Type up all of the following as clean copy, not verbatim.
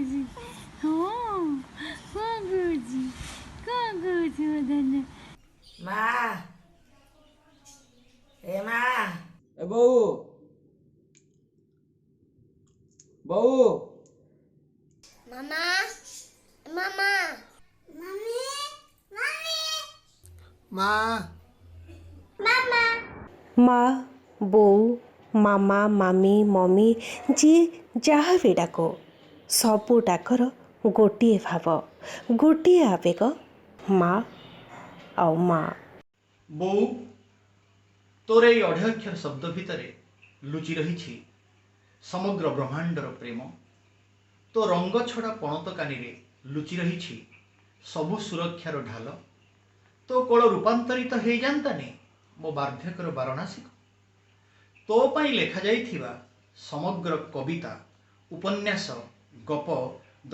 କହୁଛି? ହଁ, କଣ କହୁଛି? କଣ କହୁଛି ମୋ ଧନ? ମା, ଏ ମା। ଏ ବୋଉ, ବୋଉ। ମାମା, ମାମା, ମମି, ମମି। ମା। ମାମା। ମା, ବୋଉ, ମାମା, ମାମି, ମମି, ଯିଏ ଯାହା ବି ଡାକୁ, ସବୁ ଡାକର ଗୋଟିଏ ଭାବ, ଗୋଟିଏ ଆବେଗ, ମା ଆଉ ମା। ବୋଉ, ତୋର ଏଇ ଅଢ଼େଇ ଅକ୍ଷର ଶବ୍ଦ ଭିତରେ ଲୁଚି ରହିଛି ସମଗ୍ର ବ୍ରହ୍ମାଣ୍ଡର ପ୍ରେମ। ତୋ ରଙ୍ଗ ଛଡ଼ା ପଣତ କାନିରେ ଲୁଚି ରହିଛି ସବୁ ସୁରକ୍ଷାର ଢାଲ। ତୋ କୋଳ ରୂପାନ୍ତରିତ ହେଇଯାନ୍ତାନି ମୋ ବାର୍ଦ୍ଧକ୍ୟର ବାରଣାସୀକୁ। ତୋ ପାଇଁ ଲେଖାଯାଇଥିବା ସମଗ୍ର କବିତା, ଉପନ୍ୟାସ, ଗପ,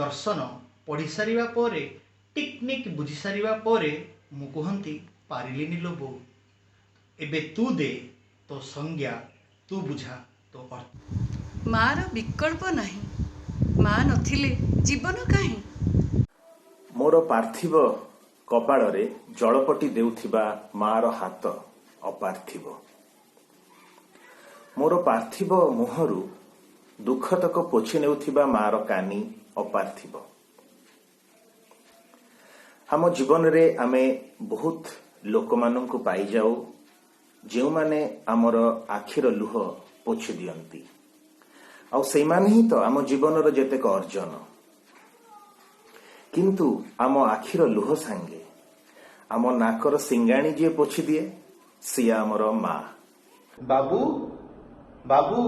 ଦର୍ଶନ ପଢ଼ି ସାରିବା ପରେ, ଟିକ୍ନିକ୍ ବୁଝି ସାରିବା ପରେ ମୁଁ କୁହନ୍ତି ପାରିଲିନି ଲୋ ବୋଉ। ଏବେ ତୁ ଦେ ତୋ ସଂଜ୍ଞା, ତୁ ବୁଝା ତୋ ଅର୍ଥ। ମାର ବିକଳ୍ପ ନାହିଁ, ମା ନଥିଲେ ଜୀବନ କାହିଁ? ମୋର ପାର୍ଥିବ କପାଳରେ ଜଳପଟି ଦେଉଥିବା ମାର ହାତ ଅପାର୍ଥିବ। ମୋର ପାର୍ଥିବ ମୁହଁରୁ ଦୁଃଖତକ ପୋଛି ନେଉଥିବା ମାର କାନି ଅପାର୍ଥିବ। ଆମ ଜୀବନରେ ଆମେ ବହୁତ ଲୋକମାନଙ୍କୁ ପାଇଯାଉ, ଯେଉଁମାନେ ଆମର ଆଖିର ଲୁହ ପୋଛି ଦିଅନ୍ତି, ଆଉ ସେଇମାନେ ହିଁ ତ ଆମ ଜୀବନର ଯେତେକ ଅର୍ଜନ। କିନ୍ତୁ ଆମ ଆଖିର ଲୁହ ସାଙ୍ଗେ ଆମ ନାକର ସିଙ୍ଗାଣି ଯିଏ ପୋଛି ଦିଏ, ସିଏ ଆମର ମା। ବାବୁ, ବାବୁ,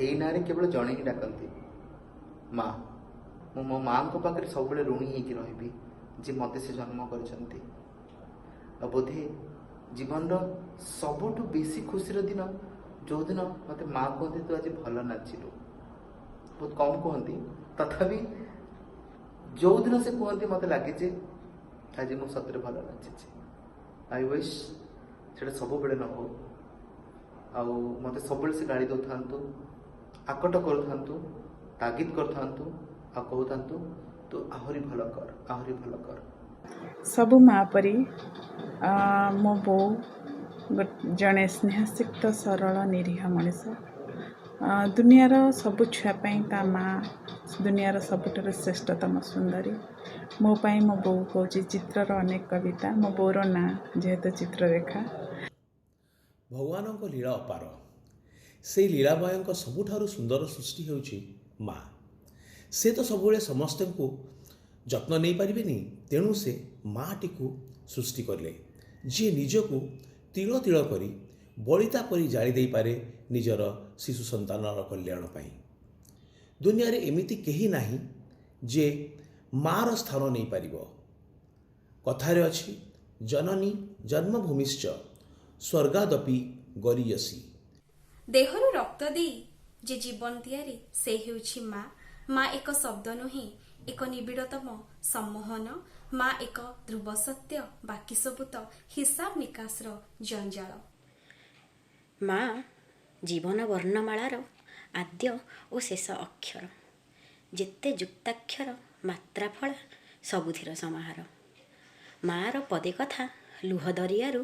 ଏଇ ନାଁରେ କେବଳ ଜଣେ ହିଁ ଡାକନ୍ତି, ମା। ମୁଁ ମୋ ମାଙ୍କ ପାଖରେ ସବୁବେଳେ ଋଣୀ ହେଇକି ରହିବି ଯେ ମୋତେ ସେ ଜନ୍ମ କରିଛନ୍ତି। ଆଉ ବୋଧେ ଜୀବନର ସବୁଠୁ ବେଶୀ ଖୁସିର ଦିନ ଯେଉଁଦିନ ମୋତେ ମା କୁହନ୍ତି, "ତୁ ଆଜି ଭଲ ନାଚିଲୁ।" ବହୁତ କମ୍ କୁହନ୍ତି, ତଥାପି ଯେଉଁଦିନ ସେ କୁହନ୍ତି, ମୋତେ ଲାଗେ ଯେ ଆଜି ମୁଁ ସତରେ ଭଲ ନାଚିଛି। I wish ସେଇଟା ସବୁବେଳେ ନ ହଉ ଆଉ ମୋତେ ସବୁବେଳେ ସେ ଗାଳି ଦେଉଥାନ୍ତୁ, ଆକଟ କରୁଥାନ୍ତୁ, ତାଗିଦ କରୁଥାନ୍ତୁ ଆଉ କହୁଥାନ୍ତୁ, "ତୁ ଆହୁରି ଭଲ କର, ଆହୁରି ଭଲ କର।" ସବୁ ମା ପରି ମୋ ବୋଉ ଜଣେ ସ୍ନେହସିକ୍ତ, ସରଳ, ନିରୀହ ମଣିଷ। ଦୁନିଆର ସବୁ ଛୁଆ ପାଇଁ ତା ମା ଦୁନିଆର ସବୁଠାରୁ ଶ୍ରେଷ୍ଠତମ ସୁନ୍ଦରୀ। ମୋ ପାଇଁ ମୋ ବୋଉ ହେଉଛି ଚିତ୍ରର ଅନେକ କବିତା। ମୋ ବୋଉର ନାଁ ଯେହେତୁ ଚିତ୍ରରେଖା। ଭଗବାନଙ୍କ ଲୀଳା ଅପାର। ସେଇ ଲୀଳାମୟଙ୍କ ସବୁଠାରୁ ସୁନ୍ଦର ସୃଷ୍ଟି ହେଉଛି ମା। ସେ ତ ସବୁବେଳେ ସମସ୍ତଙ୍କୁ ଯତ୍ନ ନେଇପାରିବେନି, ତେଣୁ ସେ ମାଟିକୁ ସୃଷ୍ଟି କଲେ, ଯିଏ ନିଜକୁ ତିଳ ତିଳ କରି ବଳିତା ପରି ଜାଳି ଦେଇପାରେ ନିଜର ଶିଶୁ ସନ୍ତାନର କଲ୍ୟାଣ ପାଇଁ। ଦୁନିଆରେ ଏମିତି କେହି ନାହିଁ ଯେ ମାର ସ୍ଥାନ ନେଇପାରିବ। କଥାରେ ଅଛି, ଜନନୀ ଜନ୍ମଭୂମିଶ୍ଚ ସ୍ୱର୍ଗାଦପି ଗରୀୟସୀ। ଦେହରୁ ରକ୍ତ ଦେଇ ଯେ ଜୀବନ ତିଆରି, ସେ ହେଉଛି ମା। ମା ଏକ ଶବ୍ଦ ନୁହେଁ, ଏକ ନିବିଡ଼ତମ ସମ୍ମୋହନ। ମା ଏକ ଧ୍ରୁବ ସତ୍ୟ, ବାକି ସବୁ ତ ହିସାବ ନିକାଶର ଜଞ୍ଜାଳ। ମା ଜୀବନ ବର୍ଣ୍ଣମାଳାର ଆଦ୍ୟ ଓ ଶେଷ ଅକ୍ଷର। ଯେତେ ଯୁକ୍ତାକ୍ଷର, ମାତ୍ରା ଫଳା, ସବୁଥିର ସମାହାର। ମାଆର ପଦେ କଥା ଲୁହ ଦରିଆରୁ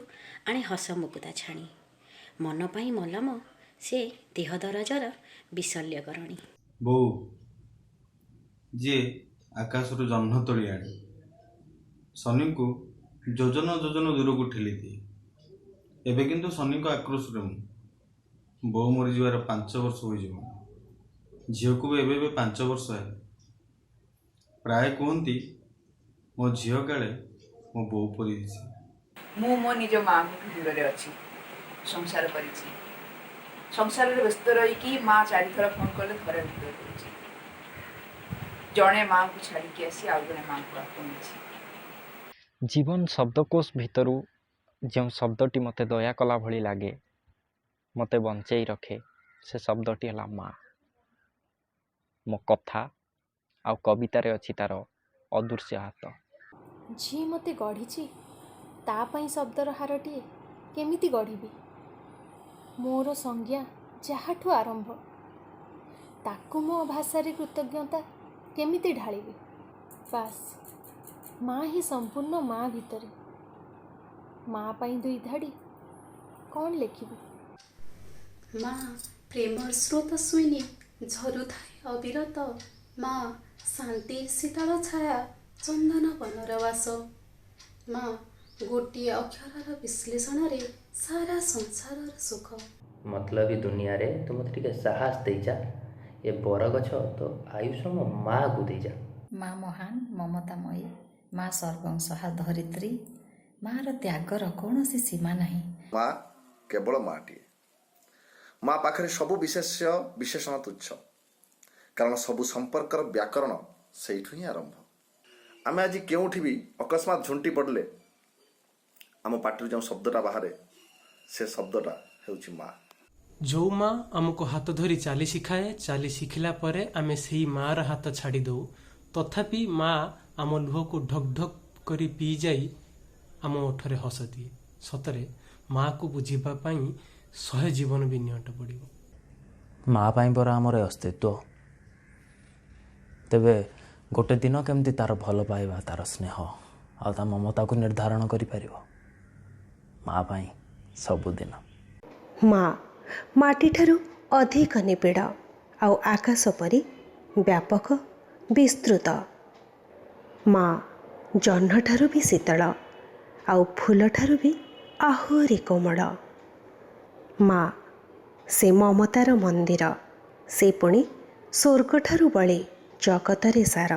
ଆଣେ ହସ ମୁକୁତା ଛାଣି। ମନ ପାଇଁ ମଲମ ସେ, ଦେହ ଦରଜର ବିଶଲ୍ୟକରଣୀ। ବୋଉ, ଯିଏ ଆକାଶରୁ ଜହ୍ନ ତୋଳି ଆଣେ, ଶନିଙ୍କୁ ଯୋଜନ ଯୋଜନ ଦୂରକୁ ଠେଲି ଦିଏ। ଏବେ କିନ୍ତୁ ଶନିଙ୍କ ଆକ୍ରୋଶରେ ମୁଁ। ବୋଉ ମରିଯିବାର 5 ବର୍ଷ ହୋଇଯିବ। ଝିଅକୁ ବି ଏବେ ଏବେ 5 ବର୍ଷ ହେଲା। ପ୍ରାୟ କୁହନ୍ତି, ମୋ ଝିଅ କାଳେ ମୋ ବୋଉ ପରି ଦିଶେ। ମୁଁ ମୋ ନିଜ ମାଆଙ୍କଠୁ ଦୂରରେ ଅଛି, ସଂସାର କରିଛି। ସଂସାରରେ ବ୍ୟସ୍ତ ରହିକି ମା ଚାରିଥର ଫୋନ୍ କଲେ ଥରେ ଉତ୍ତର ଦେଉଛି। ଜଣେ ମାଆଙ୍କୁ ଛାଡ଼ିକି ଆସି ଆଉ ଜଣେ ମାଆଙ୍କୁ ଆପଣେଇଛି। ଜୀବନ ଶବ୍ଦକୋଷ ଭିତରୁ ଯେଉଁ ଶବ୍ଦଟି ମୋତେ ଦୟା କଲା ଭଳି ଲାଗେ, ମୋତେ ବଞ୍ଚେଇ ରଖେ, ସେ ଶବ୍ଦଟି ହେଲା ମା। ମୋ କଥା ଆଉ କବିତାରେ ଅଛି ତାର ଅଦୃଶ୍ୟ ହାତ। ଯିଏ ମୋତେ ଗଢ଼ିଛି, ତା ପାଇଁ ଶବ୍ଦର ହାରଟିଏ କେମିତି ଗଢ଼ିବି? ମୋର ସଂଜ୍ଞା ଯାହାଠୁ ଆରମ୍ଭ, ତାକୁ ମୋ ଭାଷାରେ କୃତଜ୍ଞତା କେମିତି ଢାଳିବି? ବାସ୍, ମା ହିଁ ସମ୍ପୂର୍ଣ୍ଣ ମା ଭିତରେ। ମା ପାଇଁ ଦୁଇ ଧାଡ଼ି କ'ଣ ଲେଖିବି? ମା ପ୍ରେମର ସ୍ରୋତସ୍ୱିନୀ ଝରୁଥାଏ ଅବିରତ। ମା ଶାନ୍ତି ଶୀତଳ ଛାୟା ଚନ୍ଦନ ବନର ବାସ। ମା ଗୋଟିଏ ଅକ୍ଷରର ବିଶ୍ଳେଷଣରେ ସାରା ସଂସାରର ସୁଖ। ମତଲବୀ ଦୁନିଆରେ ତୁ ମୋତେ ଟିକେ ସାହସ ଦେଇଯା, ଏ ବରଗଛ ତୋ ଆୟୁଷ ମୋ ମାଆକୁ ଦେଇଯା। ମା ମହାନ ମମତାମୟୀ, ମା ସର୍ବଂସହା ଧରିତ୍ରୀ। ମାର ତ୍ୟାଗର କୌଣସି ସୀମା ନାହିଁ। ମା କେବଳ ମାଟିଏ। ମା ପାଖରେ ସବୁ ବିଶେଷ୍ୟ ବିଶେଷଣ ତୁଚ୍ଛ, କାରଣ ସବୁ ସମ୍ପର୍କର ବ୍ୟାକରଣ ସେଇଠୁ ହିଁ ଆରମ୍ଭ। ଆମେ ଆଜି କେଉଁଠି ବି ଅକସ୍ମାତ ଝୁଣ୍ଟି ପଡ଼ିଲେ ଆମ ପାଟିରୁ ଯେଉଁ ଶବ୍ଦଟା ବାହାରେ, ସେ ଶବ୍ଦଟା ହେଉଛି ମା। ଯେଉଁ ମା ଆମକୁ ହାତ ଧରି ଚାଲି ଶିଖାଏ, ଚାଲି ଶିଖିଲା ପରେ ଆମେ ସେଇ ମାଆର ହାତ ଛାଡ଼ି ଦେଉ, ତଥାପି ମା ଆମ ଲୁହକୁ ଢକ୍ ଢକ୍ କରି ପିଇଯାଇ ଆମ ଓଠରେ ହସ ଦିଏ। ସତରେ ମାଆକୁ ବୁଝିବା ପାଇଁ 100 ଜୀବନ ବି ନିଅଣ୍ଟ ପଡ଼ିବ। ମା ପାଇଁ ପରା ଆମର ଏ ଅସ୍ତିତ୍ୱ। ତେବେ ଗୋଟେ ଦିନ କେମିତି ତାର ଭଲ ପାଇବା, ତାର ସ୍ନେହ ଆଉ ତା ମମତାକୁ ନିର୍ଦ୍ଧାରଣ କରିପାରିବ? ମା ପାଇଁ ସବୁଦିନ। ମା ମାଟିଠାରୁ ଅଧିକ ନିବିଡ଼ ଆଉ ଆକାଶ ପରି ବ୍ୟାପକ ବିସ୍ତୃତ। ମା ଜହ୍ନଠାରୁ ବି ଶୀତଳ ଆଉ ଫୁଲଠାରୁ ବି ଆହୁରି କୋମଳ। ମା ସେ ମମତାର ମନ୍ଦିର, ସେ ପୁଣି ସ୍ୱର୍ଗଠାରୁ ବଳି ଜଗତରେ ସାର।